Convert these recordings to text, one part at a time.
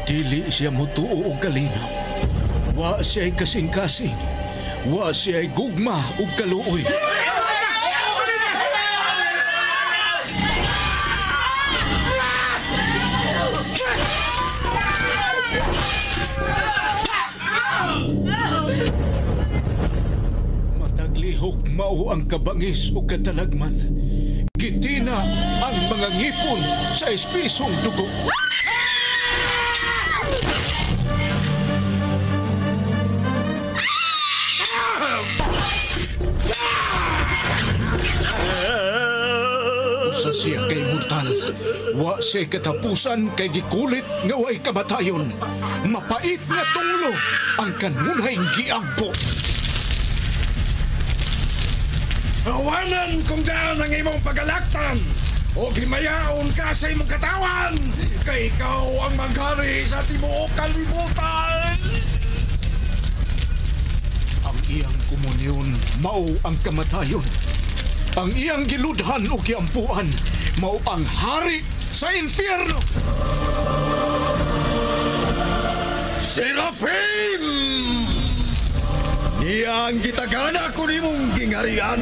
Dili siya mutuo og kalinaw. Wa siya'y kasing-kasing. Wa siya'y gugma ug kaluoy. Mataglihok mao ang kabangis ug katalagman. Gitina ang mga ngipon sa espisong dugo. Usa siya kay mortal. Wa siya katapusan kay gikulit nga way kamatayon. Mapait nga tunglo ang kanunay giampo. Awanan kung daan ang imong pagalaktan o himayaon ka sa imong katawan kay ikaw ang maghari sa tibuok kalibutan. Ang iyang komunyon mao ang kamatayon. Ang iyang giludhan o giampuan mao ang hari sa impyerno. Serafim! Niya ang gitagana ko nimong gingarian.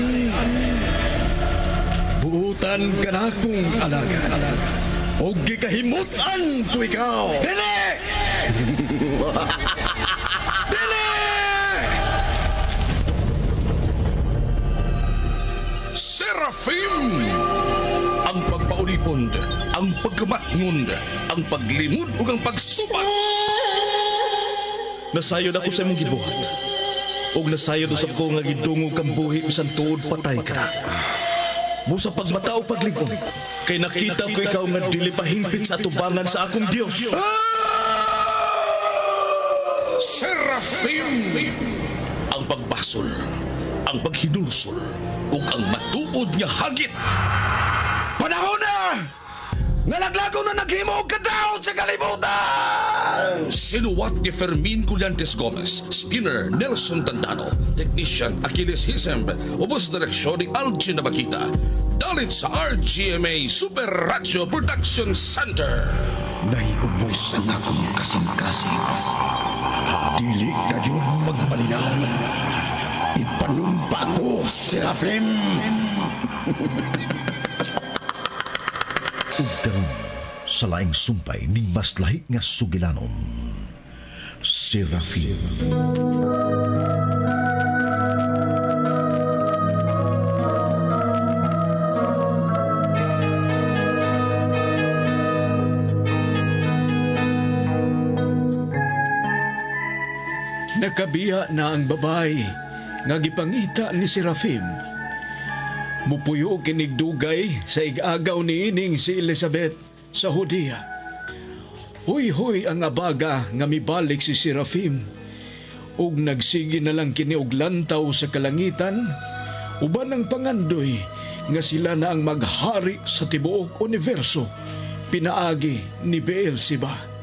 Buutan ka na kong alagad. O gikahimutan ko ikaw. Dili! Dili! Serafim! Ang pagpaulipon, ang pagkamatngon, ang paglimod ug ang pagsubat. Nasayod ako sa imong gibuhat. Og nasayod usab ko nga gidungog kang buhi bisan tuod patay ka na. Busa pagmata o pagligong, kay nakita ko ikaw nga dili pa hingpit sa atubangan sa akong Dios. Serafim! Ang pagbasol, ang paghinulsol, ug ang matuod nga hagit. Panahon na! Nalaglago na naghimo og kadaot sa kalibutan! Sinuwat ni Fermin Collantes Gomez, Spinner Nelson Tandano, Technician Achilles Hisemb, ubos direksyon ni Algin Nabakita. Dalit sa RGMA Super Radio Production Center. Nahiubos ang akong kasing-kasing. Dili kayo magmalinaw. Ipanumpa ko, Serafim! Ug karon sa laing sumpay ning mas lahi nga sugilanon, Serafim. Nakabiya na ang babay nga gipangita ni Serafim. Mupuyo kinig dugay sa igagaw ni ining si Elizabeth sa Judea. Huy-huy ang abaga nga mibalik si Serafim. Ug nagsige na lang kini og lantaw sa kalangitan, uban ang pangandoy nga sila na ang maghari sa tibuok universo, pinaagi ni Beelzebub.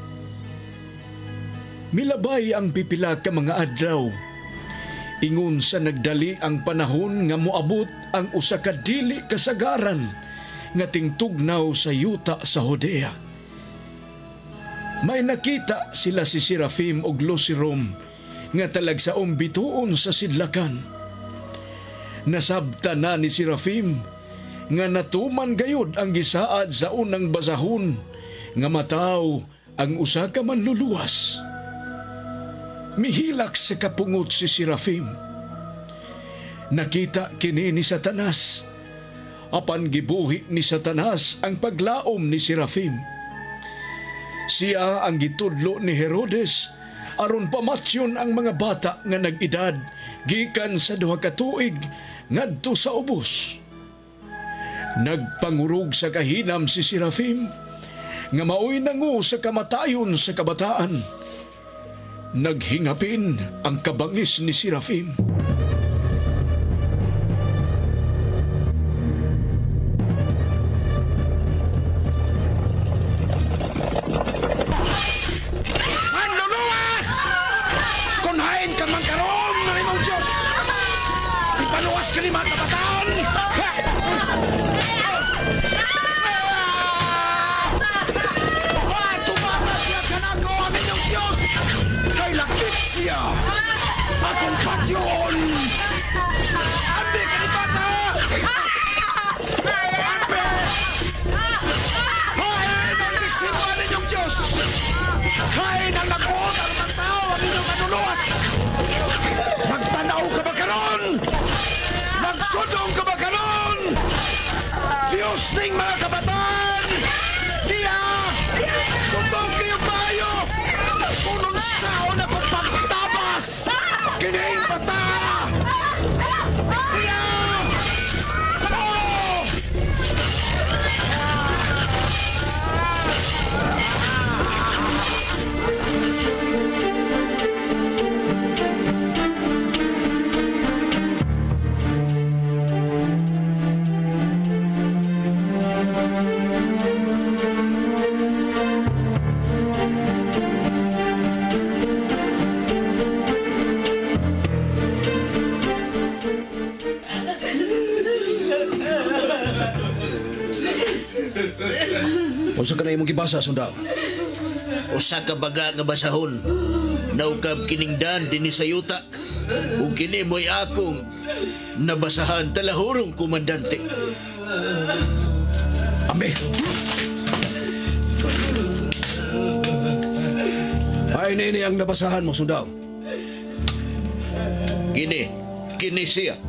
Milabay ang pipila ka mga adlaw. Ingon sa nagdali ang panahon nga moabot ang usa ka dili kasagaran nga tingtugnaw sa yuta sa Judea. May nakita sila si Serafim og Lucirom nga talagsaong bituon sa sidlakan. Nasabta na ni Serafim nga natuman gayud ang gisaad sa unang basahon nga mataw ang usa ka manluluwas. Mihilak sa kapungot si Serafim. Nakita kini ni Satanas. Apan gibuhi ni Satanas ang paglaom ni Serafim. Siya ang gitudlo ni Herodes aron pamatyon ang mga bata nga nag-edad gikan sa 2 ka tuig ngadto sa ubos. Nagpangurog sa kahinam si Serafim nga maoy nangu sa kamatayon sa kabataan. Naghingapin ang kabangis ni Serafim. Manluluwas! Kunhain ka man karon ng imong Diyos! Ipaluwas ka ni mga kabataan! Tumakas na ka na ko ang Pagsimba ninyong Diyos! Kain ang nagbuot ang mga tao ang inyong manluluwas! Nagtanaw ka ba karon? Nagsudong ka ba karon? Diyos ning mga kabataan! Diya! Tutong kayo payo! Kunong saon akong pagtabas! Kining bata! Diya! Oh! Unsa ka na imong gibasa, sundao? Usa ka baga nga basahon. Naukab kiningdan dinhi sa yuta. Ug kini mo'y akong nabasahan talahurong komandante. Ame. Ay nini ang nabasahan mo, sundao. Kini, kini siya.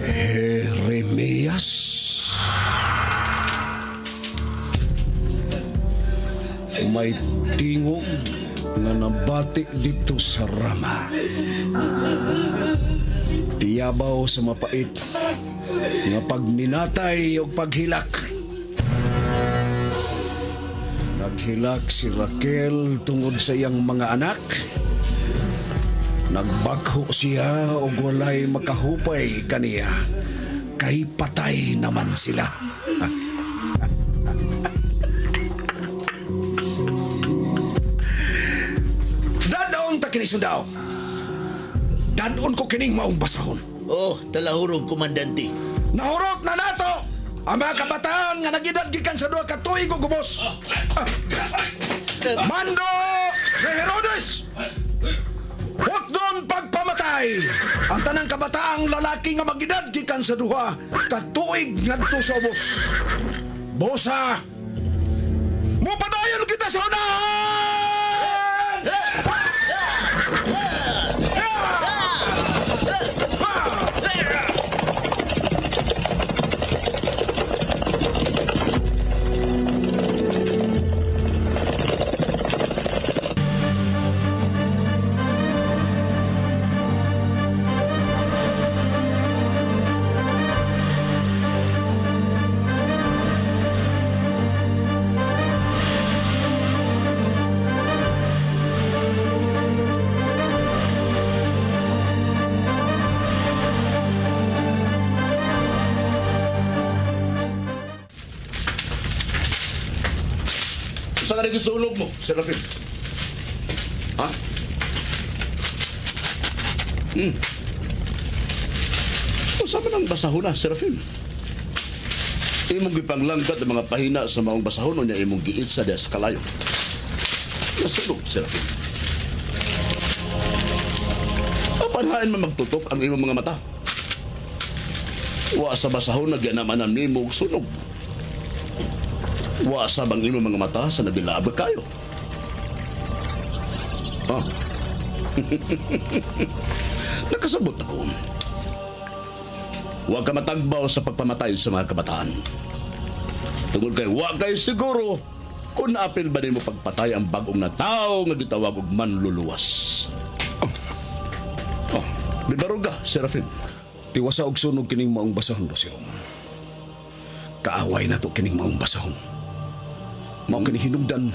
Jeremias. May tingog nga nabati dito sa Rama. Tiyabaw sa mapait nga pagminatay o paghilak. Naghilak si Raquel tungod sa iyang mga anak. Nagbakho siya og walay makahupay kaniya. Kay patay naman sila. Dadon ta kini sundao. Dadon ko kining maong basahon. Oh, talahurong komandante. Nahurot na nato ang mga kabataan nga nagedad gikan sa 2 ka tuig ug gubos. Mando ni Herodes! Hutdon pagpamatay ang tanang kabataang lalaki nga magedad gikan sa 2 ka tuig ngadto sa ubos. Bosa, mupadayon kita sa unahan! Sa ka nagsulog mo, Serafin? Ha? Unsa man ang basahon na, Serafin? Imong gipanglangkat ang mga pahina sa maong basahon o niya imong giitsa diya sa kalayo. Nasunog, Serafin. Apanhain man magtutok ang imong mga mata. Wa sa basahon na gianaman nimo og sunog. Wa sa bang imong mga mata sa nabilaab kayo. Ah. Nakasabot ako. Wa ka matagbaw sa pagpamatay sa mga kabataan. Tungod kay wa kay siguro kung naapil ba nimo pagpatay ang bag-ong na tao nga gitawag og manluluwas. Oh, bibaruga, Serafin. Tiwasa og sunog kining maong basahon, Rosero. Kaaway na to kining maong basahon. Mao kini hinungdan.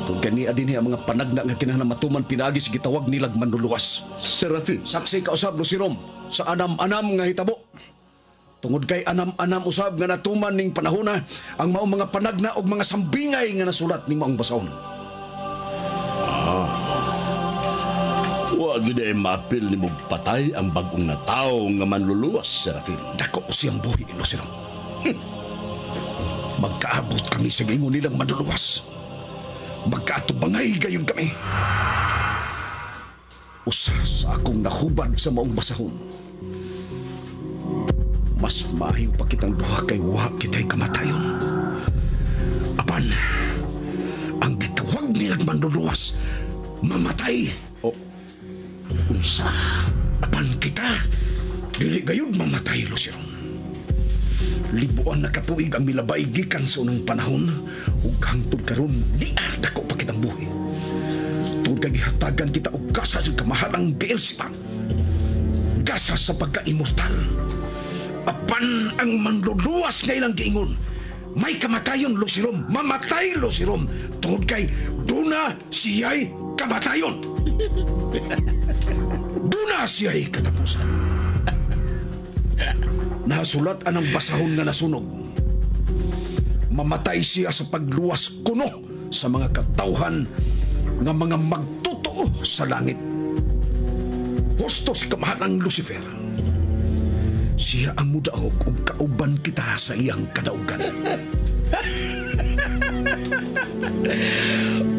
Tungod kani adin ang mga panagna nga kinahanglan matuman pinaagi sa gitawag nilag manluluwas. Serafin. Saksi ka usab, Lucirom, sa anam-anam nga hitabo. Tungod kay anam-anam usab nga natuman ning panahona ang maong mga panagna og mga sambingay nga nasulat ning maong basahon. Wa gid ay maapil nimo patay ang bag-ong na tawo nga manluluwas, Serafin. Dako siyang buhi, Lucirom. Magkaabot kami sa giingon nilang manluluwas. Magkaatubangay gayon kami. Usa sa akong nahubad sa maong basahon. Mas maayo pa kitang duha kay wa kita'y kamatayon. Apan, ang gitawag nilang manluluwas, mamatay. O, unsa? Apan kita, dili gayud mamatay, Luciron. Libuan na katuig ang milabay gikan sa unang panahon ug hangtod karon di dako pa kitang buhi. Tungod kay gihatagan kita og gasa sa kamahalang Beelzebub. Gasa sa pagka-immortal. Apan ang manluluwas nga ilang giingon, may kamatayon, Luciron, mamatay, Luciron, tungod kay duna siya'y kamatayon. Duna siya'y katapusan. Nasulat anang basahon nga nasunog. Mamatay siya sa pagluwas kuno sa mga katawhan nga mga magtotoo sa langit. Husto si kamahalang Lucifer. Siya ang mudaog ug kauban kita sa iyang kadaugan.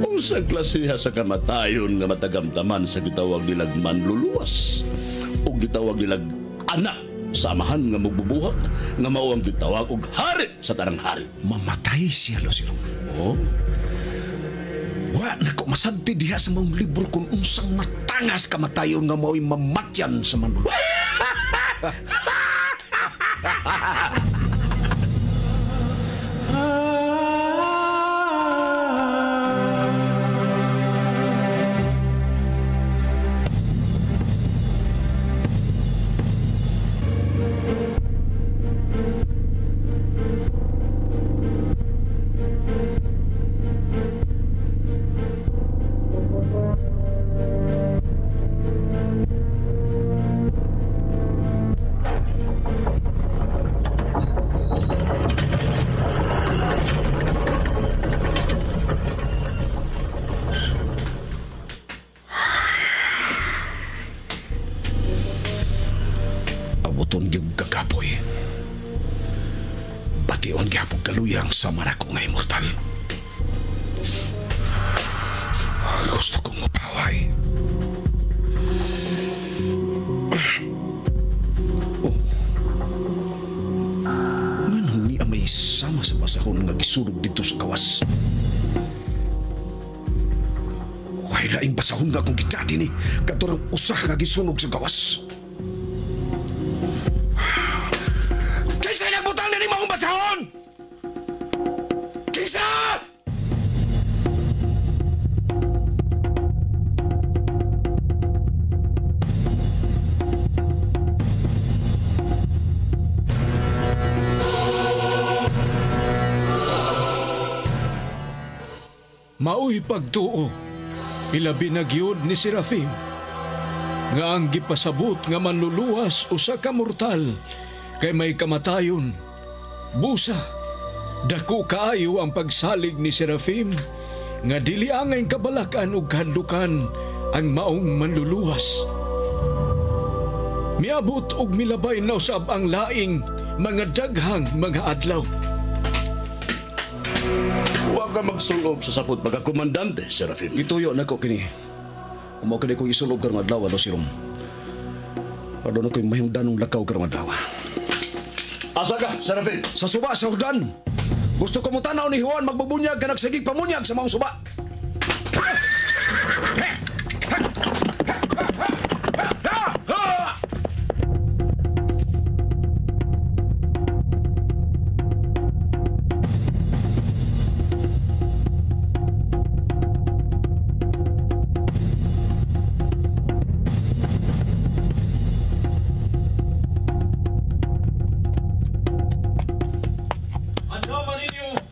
Unsang klasiha sa kamatayon nga matagamtaman sa gitawag nilag manluluwas o gitawag nilag anak sa amahan nga magbubuhat nga mao ang gitawag og hari sa tanang hari. Mamatay siya, Lucero. Oh? Wa na ko masabti diha sa maong libro kung unsang matangas kamatayon nga mao'y mamatyan sa manluluwas. Abuton gyud kagapoy. Bation gyapon kaluyang sama nako nga immortal. Gusto kong mapaway. Oh. Nganong niya may sama sa basahon nga gisurog dito sa kawas? Way laing basahon nga akong gidati ni katurang usah nga gisunog sa gawas. Kinsa nagbutang na ni maong basahon? Kinsa? Maoy pagtuo, ilabi na gyud ni Serafim, nga ang gipasabot nga manluluwas usa ka mortal kay may kamatayon. Busa, dako kaayo ang pagsalig ni Serafim nga dili angay kabalakan ug kahadlukan ang maong manluluwas. Miabot og milabay na usab ang laing mga daghang mga adlaw. Huwag ka magsulob sa sapot pagkakomandante, Serafim. Gituyo na ko kini. Kumaw kini kong isulob karong adlaw, Luciron. Aduna ko'y mahimdanong lakaw karong adlaw. Asa ka, Serafim? Sa suba sa Jordan. Gusto ko mo tanaw ni Juan magbubunyag ka nagsigig pamunyag sa maong suba.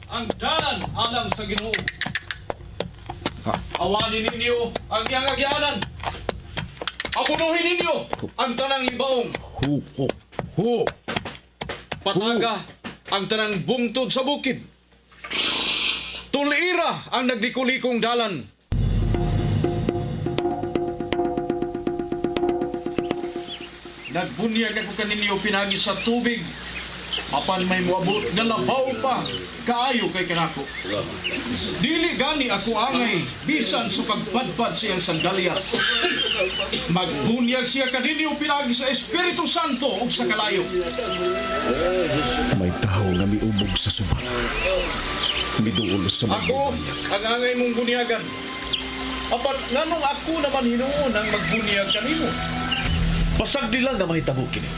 Ang dalan alang sa Ginoo. Awanin ninyo ang iyang agyanan. Abunuhin ninyo ang tanang hibaong. Ho, ho, ho. Pataga ang tanang bungtod sa bukid. Tulira ang nagdikulikong dalan. Nagbunyag ako kaninyo pinagi sa tubig Apan may moabot nga labaw pa kaayo kay kanako. Dili gani ako angay bisan sa pagpadpad siyang sandalyas. Magbunyag siya kaninyo pinaagi sa Espiritu Santo ug sa kalayo. May tawo nga miubog sa suba. Miduol sa Ako magbubunyag. ang angay mong bunyagan. Apan nganong ako naman hinuon ang magbunyag kanimo? Basag nila nga mahitabo kini.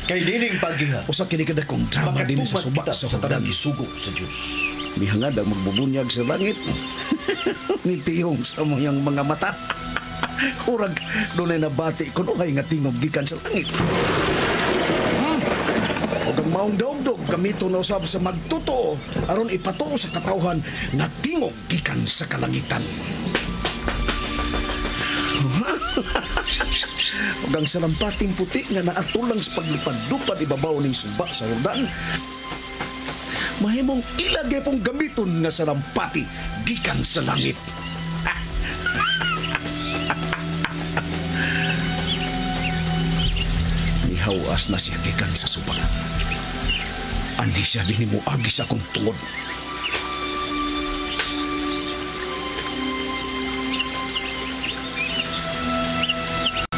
Kay nining pagiha. Usa kini kadakong drama din sa Makatuman suba kita sa sa Jordan. tanang isugo sa Dios. Mihangad ang magbubunyag sa langit. Nitiyong sa mayang mga mata. Urag, dunay nabati kuno ay nga tingog gikan sa langit. Ug ang maong daogdog gamito na usab sa magtotoo aron ipatuo sa katawhan nga tingog gikan sa kalangitan. Ug ang salampating puti nga naatulang sa paglupad-lupad ibabaw ning suba sa Jordan, mahimong ilagay pong gamiton nga salampati gikan sa langit. Mihawas na siya gikan sa suba. Andi siya din mo agi sa akong tungod.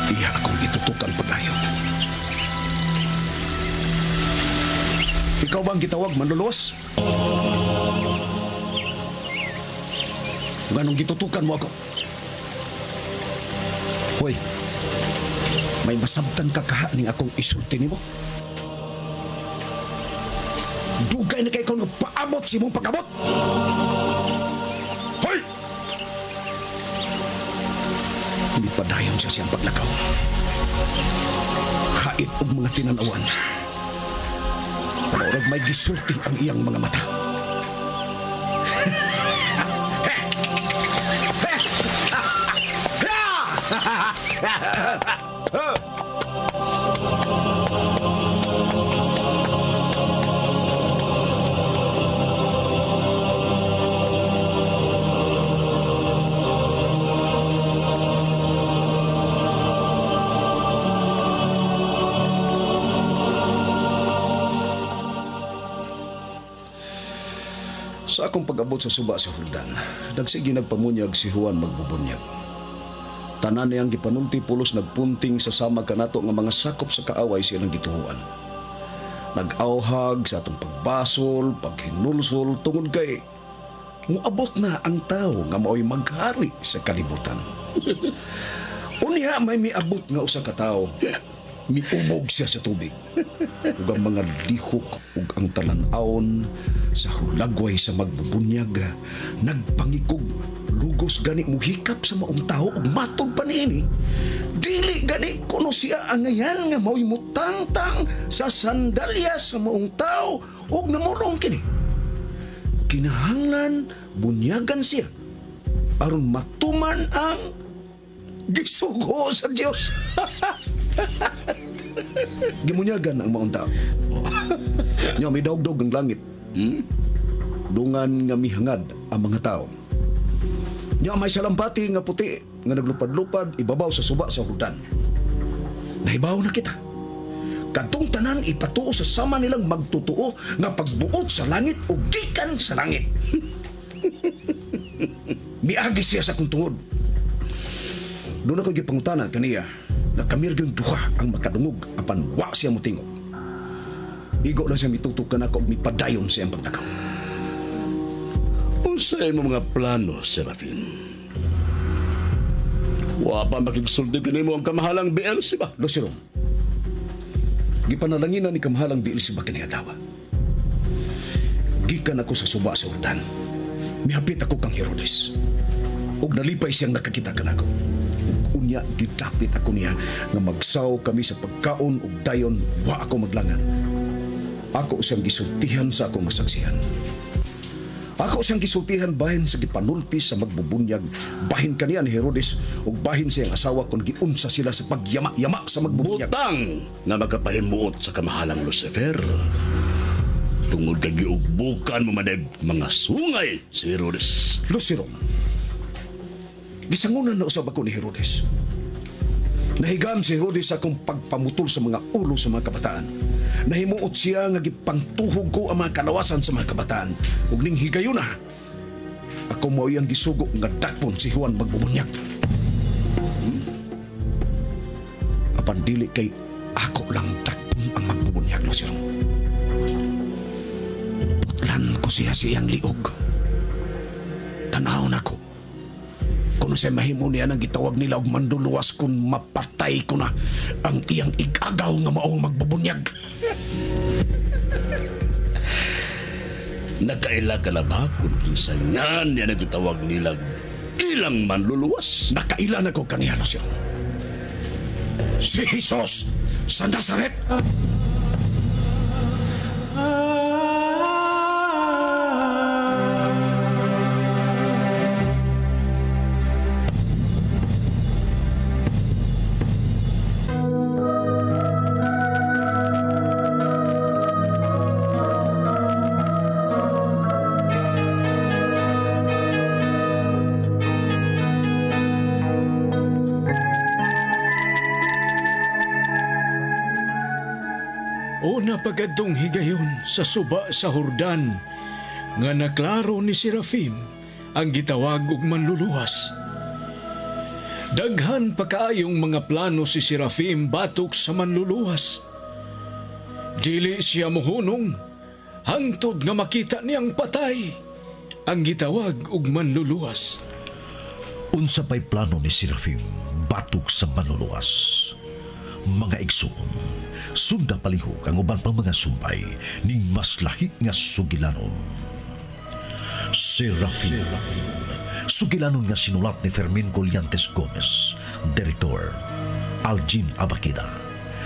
Iya akong itutukan pagayo. Ikaw ba ang gitawag manluluwas? Nganong gitutukan mo ako? Hoy, may masabtan ka kaha ning akong isulti nimo? Dugay na kay ikaw nagpaabot sa imong pag-abot! Hoy! Mipadayon siya siyang paglakaw. Hait og mga tinanawan. Murag may gisulti ang iyang mga mata. Sa akong pag-abot sa suba sa Jordan, nagsige nagpamunyag si Juan magbubunyag. Tanan niyang gipanulti pulos nagpunting sa sama kanato nga mga sakop sa kaaway silang gituhuan. Nag-auhag sa atong pagbasol, paghinulsol, tungod kay muabot na ang tao nga mao'y maghari sa kalibutan. Unya may miabot nga usa ka tawo. Miubog siya sa tubig. Ug ang mga lihok ug ang talan-awon sa hulagway sa magbubunyag, nagpangikog lugos gani muhikap sa maong tawo ug matod pa niini. Dili gani kuno siya ang ngayan nga mao'y mutangtang sa sandalya sa maong tawo ug namulong kini. Kinahanglan bunyagan siya aron matuman ang gisugo sa Dios. Gimunyagan ang maong tao. Nya may daogdog ang langit. Dungan nga mihangad ang mga tao. Nya may salampati nga puti nga naglupad-lupad ibabaw sa suba sa Jordan. Nahibaw na kita. Kadtong tanan ipatuo sa sama nilang magtotoo nga pagbuot sa langit o gikan sa langit. Miagi siya sa akong tungod. Doon ako gipangutana kaniya na kamirgang duha ang makadungog apan wa siya motingog. Igo lang siya mitutok kanako og mipadayon siya ang paglakaw. Unsa imong mga plano, Serafin? Wa pa makigsulti kanimo ang kamahalang Beelzebub. Lucero, gipanalanginan ni kamahalang Beelzebub kini adlaw. Gikan ako sa suba sa Jordan. Mihapit ako kang Herodes. Ug nalipay siyang nakakita kanako. Ug unya gidapit ako niya nga magsaw kami sa pagkaon ug dayon wa ako maglangan. Ako siyang gisultihan sa akong masaksihan. Ako siyang gisultihan bahin sa gipanulti sa magbubunyag, bahin kaniya ni Herodes ug bahin sa iyang asawa kung giunsa sila sa pagyama-yama sa magbubunyag. Butang nga makapahimuot sa kamahalang Lucifer. Tungod kay giugbukan mo maneg mga sungay si Herodes. Lucero, gisangunan na usab ako ni Herodes. Nahigam si Herodes sa akong pagpamutol sa mga ulo sa mga kabataan. Nahimuot siya nga gipangtuhog ko ang mga kalawasan sa mga kabataan. Ug ning higayuna, ako mao ang gisugo nga dakpon si Juan magbubunyag. Apan dili kay ako lang dakpon ang magbubunyag, Lucero. Putlan ko siya siyang liog. Tanaw na ko. Kung siya mahimo niya nang gitawag nila og manduluwas kung mapatay ko na ang iyang igagaw nga maong magbubunyag. Nakaila ka na ba kung kinsa nga niya nagitawag nila ilang manluluwas? Nakaila na ko kaniya, Lucero. Si Jesus sa Nazaret! Una pagadtong higayon sa suba sa Hordan nga naklaro ni Serafim ang gitawag og manluluwas. Daghan pa kaayong mga plano si Serafim batok sa manluluwas. Dili siya mohunong hangtod nga makita niyang patay ang gitawag og manluluwas. Unsa pa'y plano ni Serafim batok sa manluluwas? Mga igsoon, sunda palihog ang uban pang mga sumpay ning mas lahi nga sugilanon. Serafim. Sugilanon nga sinulat ni Fermin Collantes Gomez, Director Aljin Abakida,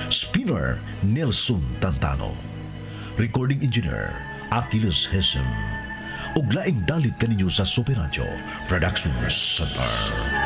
Spinner Nelson Tantano, Recording Engineer Achilles Hesem, ug laing dalit kaninyo sa Super Radio Production Center.